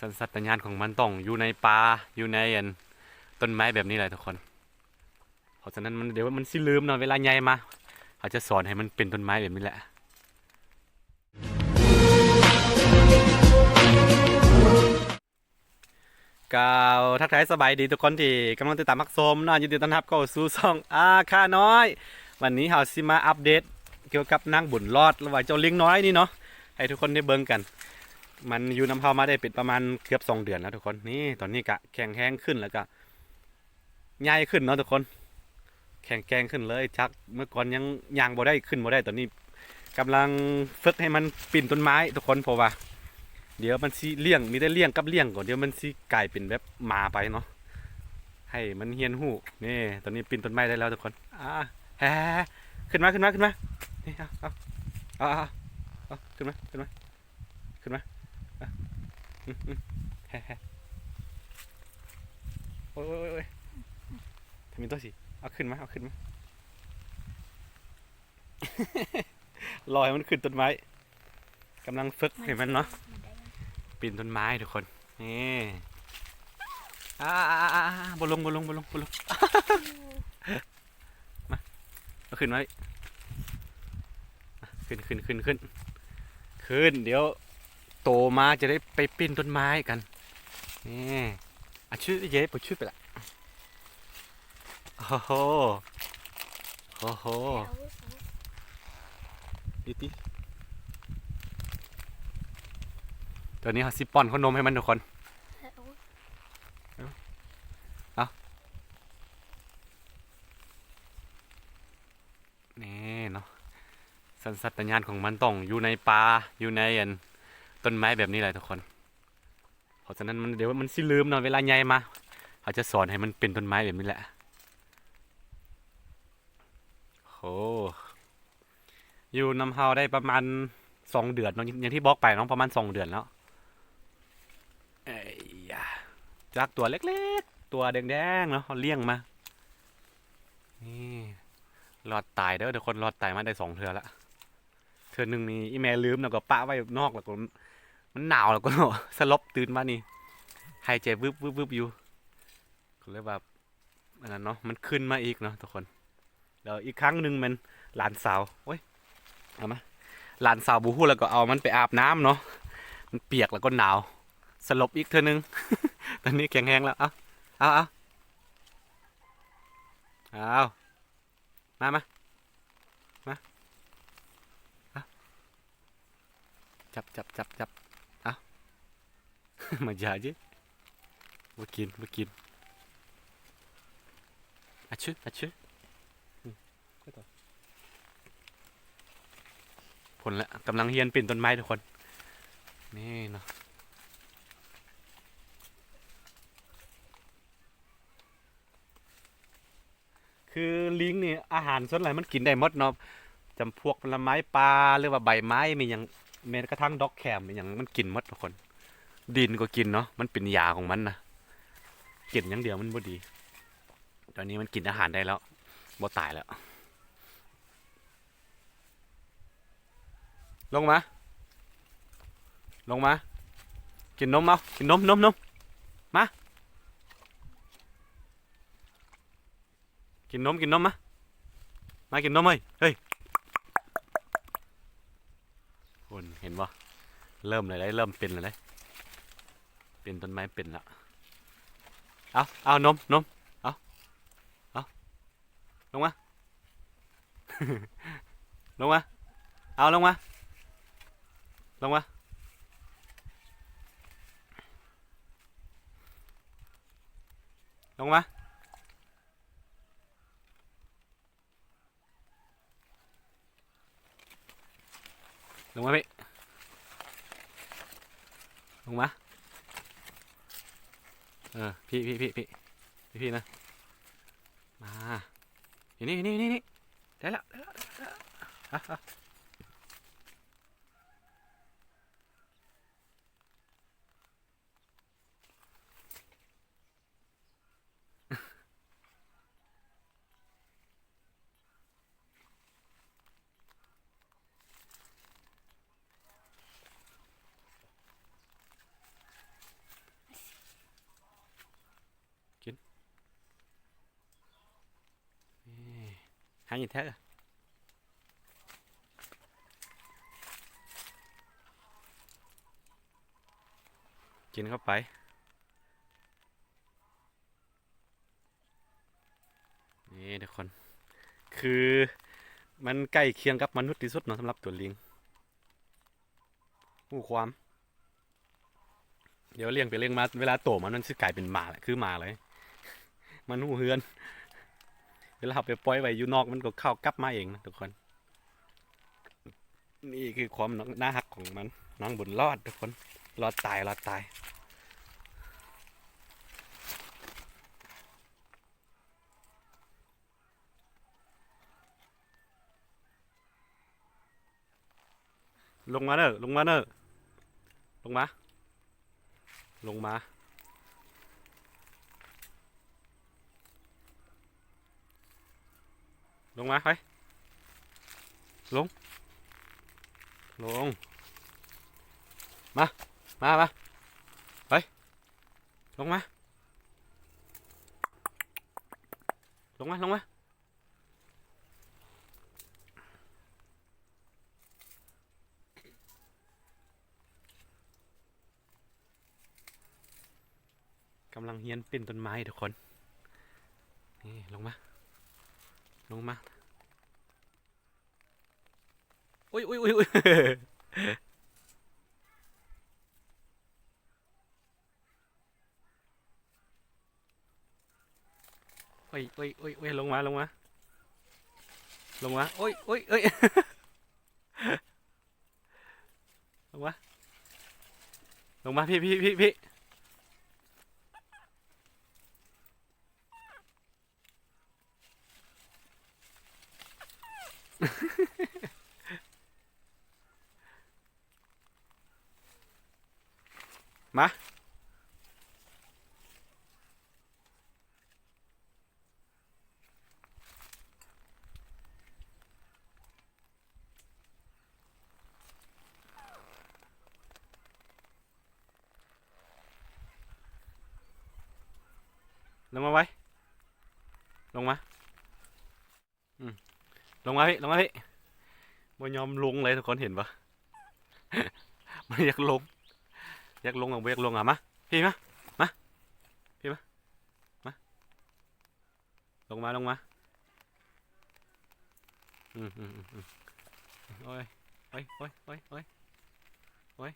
ສັນຊາດຕະຍານຂອງມັນຕ້ອງຢູ່ໃນປ່າ ຢູ່ໃນອັນ ຕົ້ນໄມ້ແບບນີ້ແຫຼະທຸກຄົນ. ເພາະສະນັ້ນມັນ ດຽວມັນຊິລືມເນາະ ເວລາໃຫຍ່ມາ ເຮົາຈະສອນໃຫ້ມັນເປັນຕົ້ນໄມ້ແບບນີ້ແຫຼະ. ກ່າວທັກທາຍສະບາຍດີທຸກຄົນທີ່ກຳລັງຕິດຕາມຮັບຊົມເນາະ, ຍິນດີຕ້ອນຮັບເຂົ້າສູ່ຊ່ອງອາຄານ້ອຍ. ວັນນີ້ເຮົາຊິມາອັບເດດກ່ຽວກັບນາງບຸນລອດ ຫຼືວ່າເຈົ້າລິງນ້ອຍນີ້ເນາະ ໃຫ້ທຸກຄົນໄດ້ເບິ່ງກັນ. ມັນຢູ່ນຳເຮົາມາໄດ້ເປັນປະມານເກືອບສອງເດືອນແລ້ວທຸກຄົນ. ນີ້ ຕອນນີ້ກະແຂງແຮງຂຶ້ນ ແລ້ວກະ ໃຫຍ່ຂຶ້ນເນາະທຸກຄົນ, ແຂງແກງຂຶ້ນເລີຍ. ຈາກເມື່ອກ່ອນຍັງຍ່າງບໍ່ໄດ້ ຂຶ້ນບໍ່ໄດ້, ຕອນນີ້ກຳລັງຝຶກໃຫ້ມັນປີນຕົ້ນໄມ້ທຸກຄົນ, ເພາະວ່າດຽວມັນຊິລ້ຽງ ມີແຕ່ລ້ຽງກັບລ້ຽງກ່ອນ, ດຽວມັນຊິກາຍເປັນແບບໝາໄປເນາະ, ໃຫ້ມັນຮຽນຮູ້. ນີ້ ຕອນນີ້ປີນຕົ້ນໄມ້ໄດ້ແລ້ວທຸກຄົນ. ອ່າ ແຮ ຂຶ້ນມາ ຂຶ້ນມາ ຂຶ້ນມາ. ນີ້ ເອົາ ເອົາ ເອົາ ເອົາ ເອົາ ຂຶ້ນມາ ຂຶ້ນມາ. ຂຶ້ນມາ ອ່ະ ອືມ ອືມ ແຮ ແຮ ໂອ້ຍ ໂອ້ຍ ໂອ້ຍ ໂອ້ຍ ທຳອີ່ຕົວຊິ ເອົາຂຶ້ນມາ ເອົາຂຶ້ນມາ. ລໍໃຫ້ມັນຂຶ້ນຕົ້ນໄມ້, ກຳລັງຝຶກໃຫ້ມັນເນາະ ປີນຕົ້ນໄມ້ທຸກຄົນ. ນີ້ ອ່າ ອ່າ ອ່າ ອ່າ ບໍ່ລົງ ບໍ່ລົງ ບໍ່ລົງ ບໍ່ລົງ. ມາ ເອົາຂຶ້ນມາ ຂຶ້ນ ຂຶ້ນ ຂຶ້ນ ຂຶ້ນ ຂຶ້ນ. ດຽວໂຕມາຈະໄດ້ໄປປີນຕົ້ນໄມ້ກັນ. ນີ້ ອາ ຊຶ ເຢ ປະຊຶ ໄປລະ. ໂອ້ໂຫ ໂອ້ໂຫ ອີຕິ. ຕອນນີ້ເຮົາຊິປ້ອນເຂົ້າໜົມໃຫ້ມັນທຸກຄົນ. ເອົາ ນີ້ເນາະ ສັນຊາດຕະຍານຂອງມັນຕ້ອງຢູ່ໃນປ່າ ຢູ່ໃນອັນ ຕົ້ນໄມ້ແບບນີ້ແຫຼະທຸກຄົນ. ເພາະສະນັ້ນມັນ ດຽວມັນຊິລືມເນາະ ເວລາໃຫຍ່ມາ ເຮົາຈະສອນໃຫ້ມັນເປັນຕົ້ນໄມ້ແບບນີ້ແຫຼະ. ໂຫ ຢູ່ນຳເຮົາໄດ້ປະມານສອງເດືອນເນາະ, ຢ່າງທີ່ບອກໄປເນາະ ປະມານສອງເດືອນແລ້ວ. ເອີຍ ຈາກຕົວເລັກໆ ຕົວແດງໆ ເນາະ ເຮົາລ້ຽງມາ. ນີ້ ລອດຕາຍເດີທຸກຄົນ, ລອດຕາຍມາໄດ້ສອງເທື່ອລະ. ເທື່ອໜຶ່ງນີ້ອີ່ແມ່ລືມ ແລ້ວກໍປະໄວ້ນອກ ແລ້ວກໍມັນໜາວ ແລ້ວກໍສະຫຼົບຕື່ນມານີ້ ຫາຍໃຈວຶບໆໆຢູ່. ກໍເລີຍວ່າ ອັນນັ້ນເນາະ ມັນຂຶ້ນມາອີກເນາະທຸກຄົນ. ແລ້ວອີກຄັ້ງໜຶ່ງແມ່ນຫຼານສາວ ໂອ້ຍ ເອົາມາ ຫຼານສາວບໍ່ຮູ້ ແລ້ວກໍເອົາມັນໄປອາບນ້ຳເນາະ, ມັນປຽກ ແລ້ວກໍໜາວ ສະຫຼົບອີກເທື່ອໜຶ່ງ. ຕອນນີ້ແຂງແຮງແລ້ວ. ເອົາ ເອົາ ເອົາ ເອົາ ມາ ມາ ມາ ເອົາ ຈັບ ຈັບ ຈັບ ຈັບ ເອົາ ມາຢາເຈ ບໍ່ກິນ ບໍ່ກິນ ອາຊຶ ອາຊຶ ອືມ ໄປຕໍ່ ພຸ້ນແຫຼະ ກຳລັງຮຽນປີນຕົ້ນໄມ້ທຸກຄົນ ນີ້ເນາະ. ຄືລິງນີ້ອາຫານສ່ວນຫຼາຍມັນກິນໄດ້ໝົດເນາະ, ຈຳພວກຜະລະໄມ້ປ່າ ຫຼືວ່າໃບໄມ້ ມີຫຍັງ ແມ້ກະທັ້ງດອກແຂມອີ່ຫຍັງມັນກິນໝົດທຸກຄົນ. ດິນກໍກິນເນາະ, ມັນເປັນຢາຂອງມັນນະ, ກິນຢ່າງດຽວມັນບໍ່ດີ. ຕອນນີ້ມັນກິນອາຫານໄດ້ແລ້ວ, ບໍ່ຕາຍແລ້ວ. ລົງມາ ລົງມາ ກິນນົມເອົາ ກິນນົມ ນົມ ນົມ ມາ ກິນນົມ ກິນນົມ ມາ ມາກິນນົມເອີຍ ເຮີ້ຍ ຄົນເຫັນບໍ່ ເລີ່ມແລ້ວເດ້ ເລີ່ມເປັນແລ້ວເດ້ ເປັນຕົ້ນໄມ້ເປັນແລ້ວ ເອົາ ເອົາ ນົມ ນົມ ເອົາ ເອົາ ລົງມາ ລົງມາ ເອົາ ລົງມາ ລົງມາ ລົງມາ ລົງມາພີ່ ລົງມາ ເອີ ພີ່ ພີ່ ພີ່ ພີ່ ພີ່ນະ ມາ ນີ້ ນີ້ ນີ້ ນີ້ ໄດ້ລະ ໄດ້ລະ ໄດ້ລະ ອ່ະ ອ່ະ. ຫາກິນແທ້ ກິນເຂົ້າໄປ. ນີ້ທຸກຄົນ ຄືມັນໃກ້ຄຽງກັບມະນຸດທີ່ສຸດເນາະ ສຳລັບຕົວລິງ ຮູ້ຄວາມ. ດຽວລ້ຽງໄປລ້ຽງມາ ເວລາໂຕມັນ ມັນຊິກາຍເປັນໝາແຫຼະ ຄືໝາເລີຍ ມັນຮູ້ເຮືອນ. ເວລາເຮົາໄປປ່ອຍໄວ້ຢູ່ນອກ ມັນກໍເຂົ້າກັບມາເອງນະທຸກຄົນ. ນີ້ຄືຄວາມໜ້າຮັກຂອງມັນ ນາງບຸນລອດທຸກຄົນ ລອດຕາຍ ລອດຕາຍ. ລົງມາເດີ ລົງມາເດີ ລົງມາ ລົງມາ ລົງມາ ໄປ ລົງ ລົງ ມາ ມາ ມາ ໄປ ລົງມາ ລົງມາ ລົງມາ. ກຳລັງຮຽນປີນຕົ້ນໄມ້ທຸກຄົນ ນີ້ ລົງມາ ລົງມາ ໂອ້ຍ ໂອ້ຍ ໂອ້ຍ ໂອ້ຍ. ໂອ້ຍ ໂອ້ຍ ໂອ້ຍ ໂອ້ຍ ລົງມາ ລົງມາ ລົງມາ ໂອ້ຍ ໂອ້ຍ ໂອ້ຍ ລົງມາ ລົງມາ ພີ້ ພີ້ ພີ້ ພີ້. ມາ ລົງມາໄວ ລົງມາ ອືມ ລົງມາພີ້ ລົງມາພີ້ ບໍ່ຍອມລົງເລີຍ ທຸກຄົນເຫັນບໍ່? ມັນຢາກລົງ ຢາກລົງ ບໍ່ຢາກລົງ ອະ ມາ ພີ້ ມາ ມາ ພີ້ ມາ ມາ. ລົງມາ ລົງມາ ອືມ ອືມ ອືມ ອືມ ໂອ້ຍ ໂອ້ຍ ໂອ້ຍ ໂອ້ຍ ໂອ້ຍ.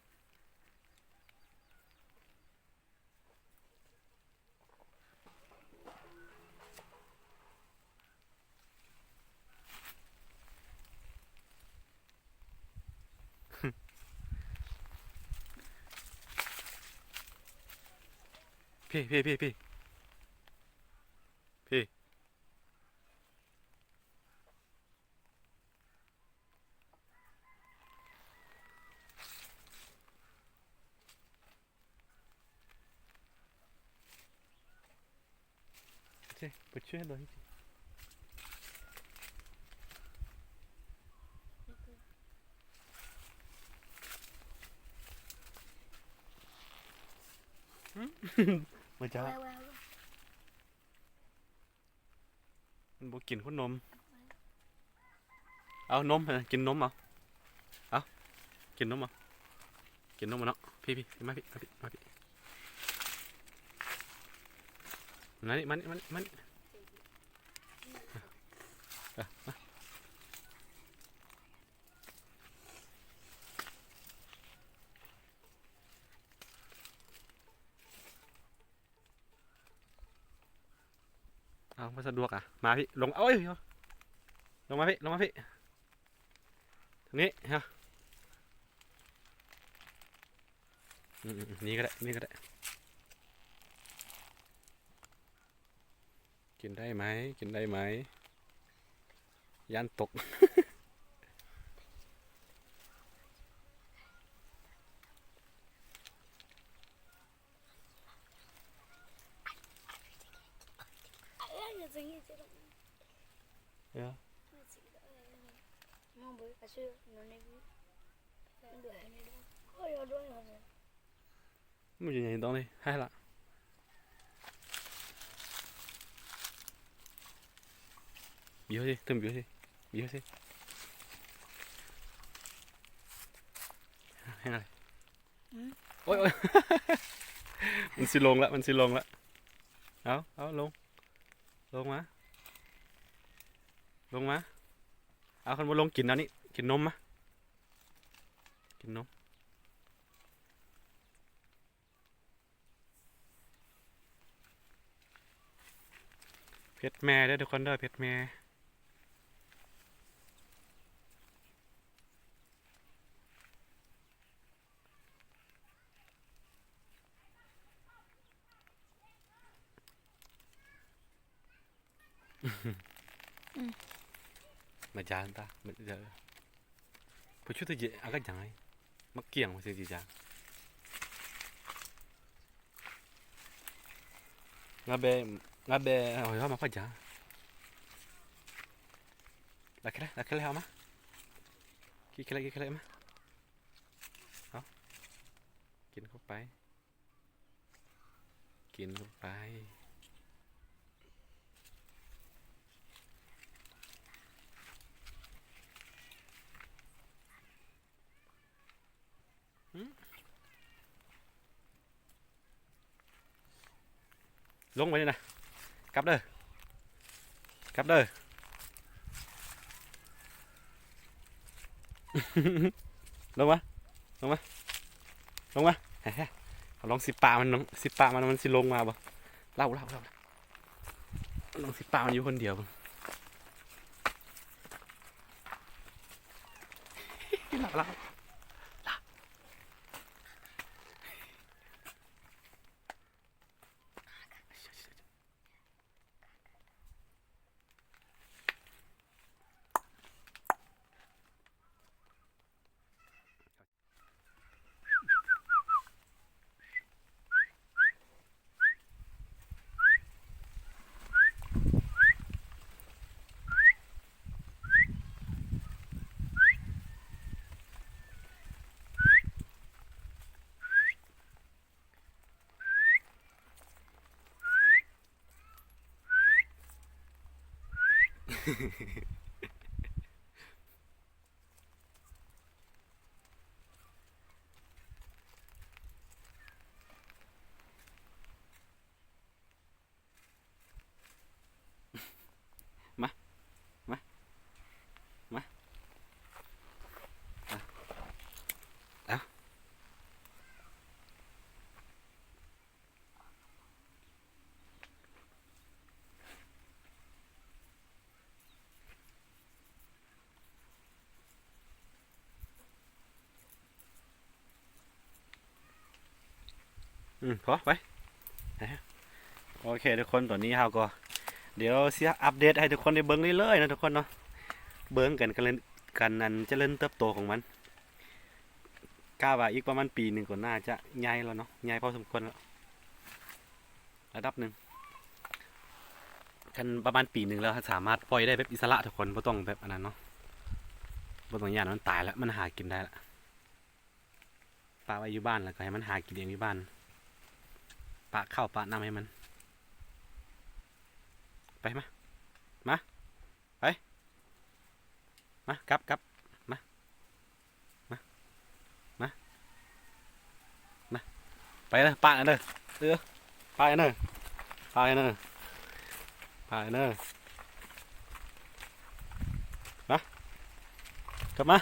ພີ້ ພີ້ ພີ້ ພີ້ ພີ້. ມັນບໍ່ກິນຫົວນົມ ເອົານົມ ກິນນົມເອົາ ເອົາ ກິນນົມເອົາ ກິນນົມເອົາເນາະ ພີ້ ພີ້ ມາພີ້ ມາພີ້ ມາພີ້ ມານີ້ ມານີ້ ມານີ້ ມານີ້ ເອີ ມາ. ເອົາ ບໍ່ສະດວກອະ ມາພີ້ ລົງ ໂອ້ຍ ລົງມາພີ້ ລົງມາພີ້ ທາງນີ້ຮະ ອືມໆ ນີ້ກໍໄດ້ ນີ້ກໍໄດ້. ກິນໄດ້ໄໝ? ກິນໄດ້ໄໝ? ຢ້ານຕົກ. ມັນຢູ່ໃນດອງນີ້ ໃຫ້ລະ. ບີວຊິ ເຕີມບີວຊິ ບີວຊິ ແຮງເລີຍ. ອືມ ໂອ້ຍ ໂອ້ຍ ມັນຊິລົງລະ ມັນຊິລົງລະ. ເອົາ ເອົາ ລົງ ລົງມາ ລົງມາ. ເອົາ ຄັນບໍ່ລົງ ກິນເອົານີ້ ກິນນົມມາ ກິນນົມ. ເພັດແມ່ເດີທຸກຄົນເດີ ເພັດແມ່. ອືມ ມາຈານຕາ ມາຈານ Pucuk tu je agak jang ai. Makiang masih je jang. Ngabe, ngabe, oh, ya, mapa jang. Lakele, lakele, ama. Kikele, kikele, ama. ເອົາ ກິນເຂົ້າໄປ ກິນເຂົ້າໄປ. ຫືມ ລົງໄປນີ້ນະ ກັບເດີ ກັບເດີ ລົງມາ ລົງມາ ລົງມາ. ເອົາ ລອງຊິປະມັນ ລອງຊິປະມັນ ມັນຊິລົງມາບໍ່? ເລົ່າ ເລົ່າ ເລົ່າ ລອງຊິປະມັນຢູ່ຄົນດຽວເບິ່ງ. ເລົ່າ ເລົ່າ. ມາ ມາ ມາ ມາ ເອົາ. ອືມ ພໍ ໄປ. ໂອເຄທຸກຄົນ ຕອນນີ້ເຮົາກໍ ດຽວຊິອັບເດດໃຫ້ທຸກຄົນໄດ້ເບິ່ງເລື້ອຍໆເນາະທຸກຄົນເນາະ ເບິ່ງກັນ ການ ການ ອັນ ຈະເລີນເຕີບໂຕຂອງມັນ. ກະວ່າອີກປະມານປີໜຶ່ງກໍໜ້າຈະໃຫຍ່ແລ້ວເນາະ ໃຫຍ່ພໍສົມຄວນແລ້ວ ລະດັບໜຶ່ງ. ຄັນປະມານປີໜຶ່ງແລ້ວ ເຮົາສາມາດປ່ອຍໄດ້ແບບອິດສະຫຼະທຸກຄົນ ບໍ່ຕ້ອງແບບອັນນັ້ນເນາະ ບໍ່ຕ້ອງຢ້ານມັນຕາຍລະ ມັນຫາກິນໄດ້ລະ. ປະໄວ້ຢູ່ບ້ານ ແລ້ວກໍໃຫ້ມັນຫາກິນເອງຢູ່ບ້ານ ປະເຂົ້າປະນ້ຳໃຫ້ມັນ. ໄປ ມາ ມາ ໄປ ມາ ກັບ ກັບ ມາ ມາ ມາ ມາ ໄປເດີ ປະເດີ ເອີ ປະເດີ ປະເດີ ປະເດີ ມາ ກັບມາ.